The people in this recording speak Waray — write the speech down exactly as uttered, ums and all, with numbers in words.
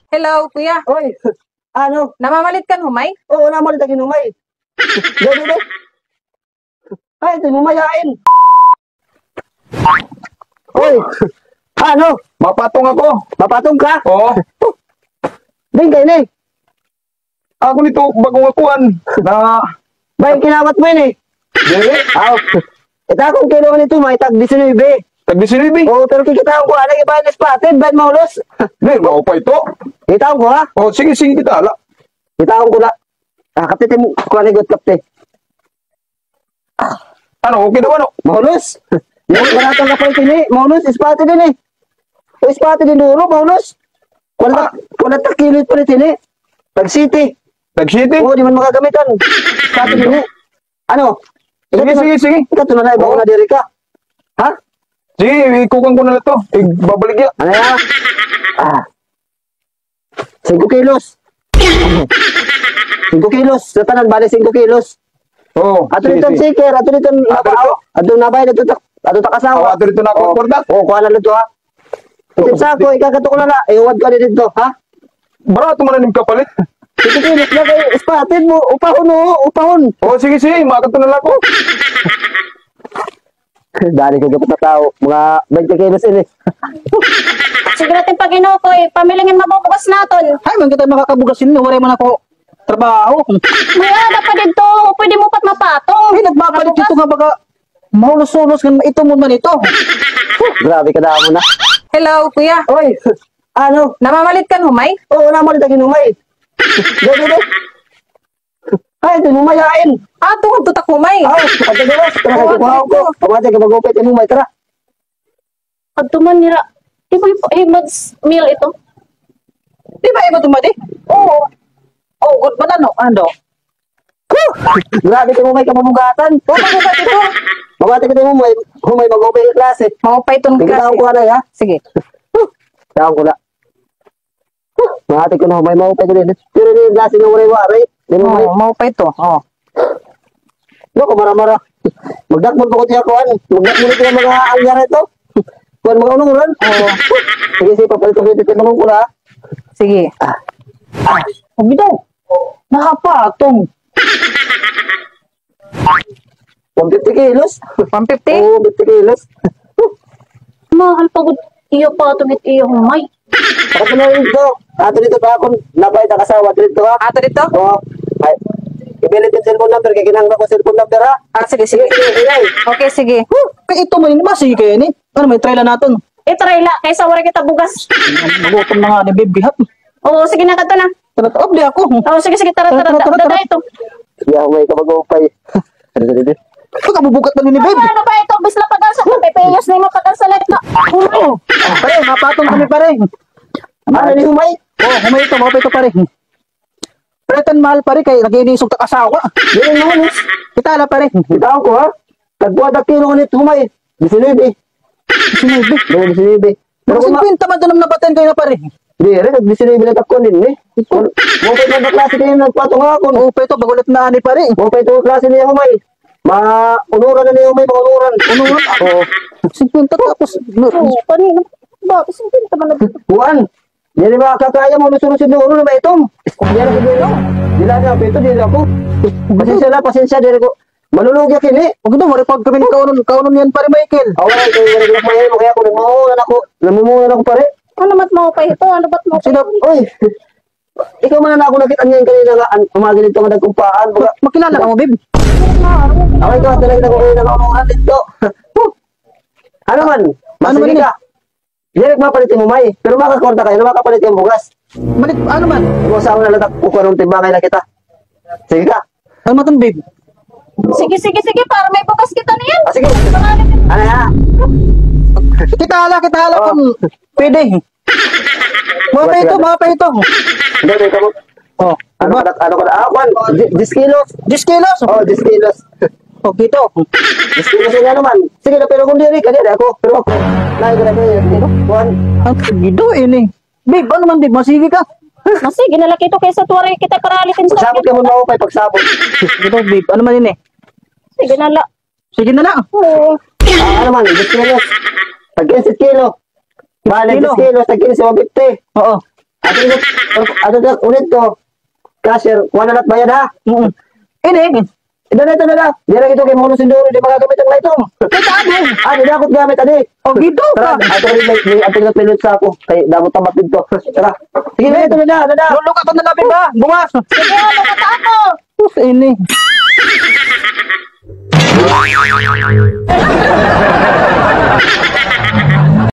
Hello, kuya. Oy, ano? Namamalit kan humay? Oo, namalit ak hin humay. Dali, dali. Ay, ito, humay hain. Oy, ano? Mapatong ako. Mapatong ka? Oo. Din kayo ni. Ako nito, bagong akuan. Na, bay, kinawat mo ini. Dili. Aw. Ita akong kilo nito, may tag disinuybe. Tag disinuybe? Oo, pero kikitaon ko, ano, iba na spotted, bay, maulos. Di, maupay to. Kitaon ko, ha? Oh, sige, sige, kita, ala. Kitaon ko na. Ah, kapte, kuha na yung kapte. Ano, okay daw, ano? Maulos. Yan, wala kang kapalit ini. Maulos, spotted ini. O, spotted ini, duro, maulos. Wala, wala ta kilo pa rin ini. Tag city. Tag city? Oo, di man makagamitan. Spotted ini. Ano? Sige, sige, sige. Ikaw, ito na lang, baka na diri ka. Ha? Sige, ikukan ko na lang to. Igbabalik ya. Ano ya? Ah. Singko kilos. Singko kilos. Sa tanan, bali, singko kilos. Oo, ato sige, dito, sige. Sikir, ato dito, ato nabay, dito, ato ta, ato ta kasawa. Oo, ato dito na, oo. Kwarta? Oo, kuha na dito, ha? Ito sa ako, ikakato ko na na. Ihuwad ko na dito, ha? Barato man na nim kapalit. Singko kilos na kayo, spotted mo. Upahon, oo, upahon. Oo, sige, sige, makato na lang ako. Dali ko dapat na tao. Mga twenty kilos ini. Sige natin pag inukoy, pamilingin mabubugas naton. Ay, man kita makakabugas ini, waray man ako trabaho. May ada pa dito, pwede mo pat mapatong. Ay, nagpapalit dito nga baga, mahulos-hulos nga ito mo man ito. Grabe ka damo na. Hello, kuya. Oy, ano? Namamalit kan humay? Oo, namalit ak hin humay. Dali, dali. Ay, ito, humayain. Ah, tungod to tak humay. Aw, ito, gawas. Tara, oo, ito, kuha ko. Pamati ka mag-upit, ito, humay, tara. Adto man nira. Di ba yung, eh, Mads meal ito? Di ba, iba ito, Madi? Oo. Oh, good man, ano? Ano? Huh! Grabe ka, humay, kamamugatan. Oo, magugat ito. Pamati ka, humay, humay, mag-upit yung klase. Maupay itong klase. Sige, tawag ko na, ha? Sige. Huh! Tawag ko na. Mati ko na, may maupay ko din. Pero di yung klase nga waray-waray. Di mo may, oo, maupay to. Oh. Loko, mara-mara. Magdakmon pa ko tiya kuan. Magdakmon ko tiya mga anyara ito. Kuan, mga unuran. Oo. Sige, sige, papalit ko dito, tinanong ko na. Sige. Ah. Ah, bitaw. Nakapatong. One fifty kilos. One fifty? Oo, one fifty kilos. Mahal pa gud. Iyo pa, ato git iyo, humay. Ato na dito. Ato dito pa ako. Napay ta kasawa dito, ha? Ato dito? Oo. Ay. Ipilit yung cellphone number. Kaya kinahanglan ko cellphone number, ha? Ah, sige, sige. Sige, sige, sige. Okay, sige. Huh, kay ito man, masige kaya ini. Ano, may try la naton. Eh, try la. Kaysa wala kita bugas. Magutom na nga ni Bibi, ha? Oo, sige na, kadto na. Tara, tara, abli ako. Oo, sige, sige, tara, tara, tara, tara, tara. Dada ito. Yaw, may ka mag-upay. Ano, ano, ano? Ito, kabubugat man ni Babe. Ano ba ito? Bis na pagalsa, pipiyos na yung mapagkalsa, like na. Oo. Pare, mapatong kami, pare. Ano, ni humay? Oo, humay ito, mapatong ito, pare. Pare, tan mahal, pare, kay nag-iinisog tak asawa. Dili na, miss. Kita na, pare. Kita ko, ha? Tagbuhat ak kilo ngunit humay. Disinuybe. Disinuybe? Oo, disinuybe. Pero kung ma- singkwenta man ito nga napatayan kayo na, pare. Di, re, nag-disinuybe na takon din, eh. Ito. Mo pa ito klase kayo nagpatong ako. Oo, pa ito, bagulat na ani, pare. Mo pa ito klase niya humay. Ma-, unuran na niya humay, ma-unuran. Unuran? Oo. Singkwenta tapos, no. Oo, pare, bakit singkwenta man na? Kuan. Dili ba kakaya mo, lusunod sa dulo na ba itong? Dili ako, dili ako. Dili ako, ito, dili ako. Pasensya na, pasensya, dili ko. Malulugi ako ini. Huwag ito, maripag kami ni kaunon, kaunon yan, pare Michael. Awa, ito, dili ako mahimo, kaya ako, namumunan ako, namumunan ako, pare. Ano mat mo pa ito? Ano ba't mo pa ito? Oy, ikaw man na ako nakita niyan kanina nga, an-, umaga dito nga nagkumpaan, baga. Makilala ka mo, babe? Awa, ito, talaga na ko kanina nga umaga dito. Ano man? Ano man ini? Sige ka. Diri ko mapalit yung humay. Pero makakwarta kayo na makapalit yung bugas. Malit, ano man? Kung sa una lang, kukuha ng timbangay na kita. Sige ka. Ano man ton, babe? Sige, sige, sige, para may bugas kita niyan. Ah, sige. Ano ya? Kita hala, kita hala kung pwede. Mga pa ito, mga pa ito. Hindi, hindi ka mo. Oh, ano ka na, ano ka na? Ah, kwan, di-, diyes kilos. Diyes kilos? Oh, diyes kilos. Oh, kito. Diyes kilos yung ano man. Sige na, pero kung diri ka, diri ako. Pero ako, lahi ka na, pero kwan. Ang kagido, ini. Babe, ano man, babe? Masige ka. Masige na lang kito kaysa tuwari kita paralitin sa pagsabot ka mo, maupay, pagsabot. Ito, babe, ano man ini? Sige na la. Sige na la. Oo. Ah, ano man, diyes kilos. Tag kinse kilo. Bale, diyes kilos, tag kinse, one fifty. Oo. Ato, ato, ato, ulit ko. Cashier, kuha na na't bayad, ha? Mm. Ini. Ito na, ito na, na. Dira ito kay Molo Sindoro, di makagamit ang light, oh. Kita mo. Ah, di na ako gamit, adi. Oh, gito ka. Tara, ato rin, may, may ato na pinit sa ako. Kay, damot ang mapid to. Tara. Sige na, ito na, na, na, na. Luluka ko na lapit ba? Buwas. Sige, ano ka tao? Sus, ini.